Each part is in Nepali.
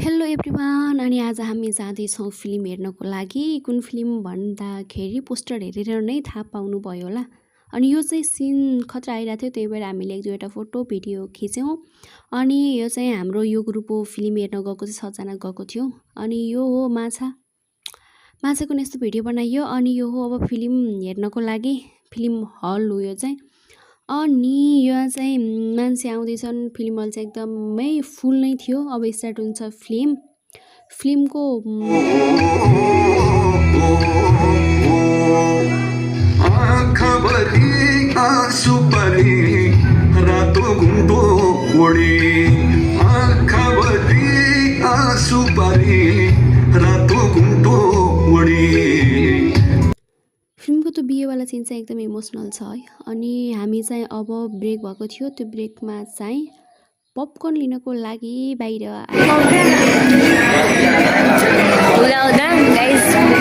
हेलो एभ्रिवान अनि आज हामी जाँदैछौँ फिल्म हेर्नको लागि। कुन फिल्म भन्दाखेरि पोस्टर हेरेर नै थाहा पाउनुभयो होला। अनि यो चाहिँ सिन खतरा आइरहेको थियो, त्यही भएर हामीले एक दुईवटा फोटो भिडियो खिच्यौँ। अनि यो चाहिँ हाम्रो यो ग्रुप हो, फिल्म हेर्न गएको चाहिँ 6 जना गएको थियौँ। अनि यो हो माछाको यस्तो भिडियो बनाइयो। अनि यो हो अब फिल्म हेर्नको लागि फिल्म हल हो यो चाहिँ। अनि यहाँ चाहिँ मान्छे आउँदैछन्, फिल्म हल चाहिँ एकदमै फुल नै थियो। अब स्टार्ट हुन्छ फिल्मको आँखाभरि आँसु परी रातो घुम्टो ओढी, आँखाभरि आँसु परी रातो घुम्टो ओढी। फिल्मको त्यो बिहेवाला सिन चाहिँ एकदम इमोसनल छ है। अनि हामी चाहिँ अब ब्रेक भएको थियो, त्यो ब्रेकमा चाहिँ पपकर्न लिनको लागि बाहिर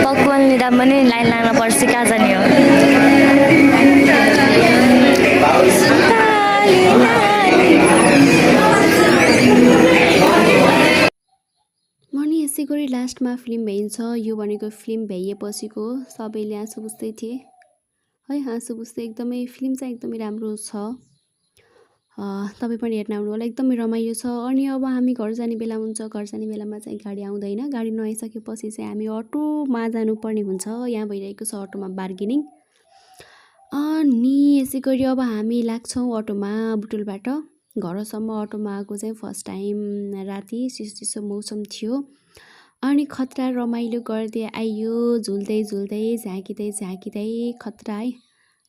पपकर्न लिँदा पनि लाइन लाग्न पर्छ, कहाँ जाने हो। अनि यसै गरी लास्टमा फिल्म भ्याइन्छ। यो भनेको फिल्म भ्याइएपछिको सबैले आँसु बुझ्दै थिए है, आँसु बुझ्दै। एकदमै फिल्म चाहिँ एकदमै राम्रो छ। तपाईँ पनि हेर्न आउनु होला, एकदमै रमाइलो छ। अनि अब हामी घर जाने बेला हुन्छ, घर जाने बेलामा चाहिँ गाडी आउँदैन। गाडी नआइसकेपछि चाहिँ हामी अटोमा जानुपर्ने हुन्छ। यहाँ भइरहेको छ अटोमा बार्गेनिङ। अनि यसै गरी अब हामी लाग्छौँ अटोमा बुटुलबाट घरसम्म। अटोमा आएको चाहिँ फर्स्ट टाइम राति, चिसो चिसो मौसम थियो। अनि खतरा रमाइलो गर्दै आइयो, झुल्दै झुल्दै झाँकिँदै झाँकिँदै खतरा है।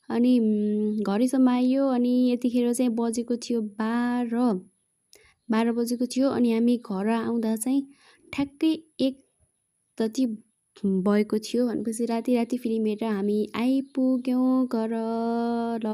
अनि घरैसम्म आइयो। अनि यतिखेर चाहिँ बजेको थियो 12 बजेको थियो। अनि हामी घर आउँदा चाहिँ ठ्याक्कै 1 जति भएको थियो। भनेपछि राति फिल्म हेरेर हामी आइपुग्यौँ घर। ल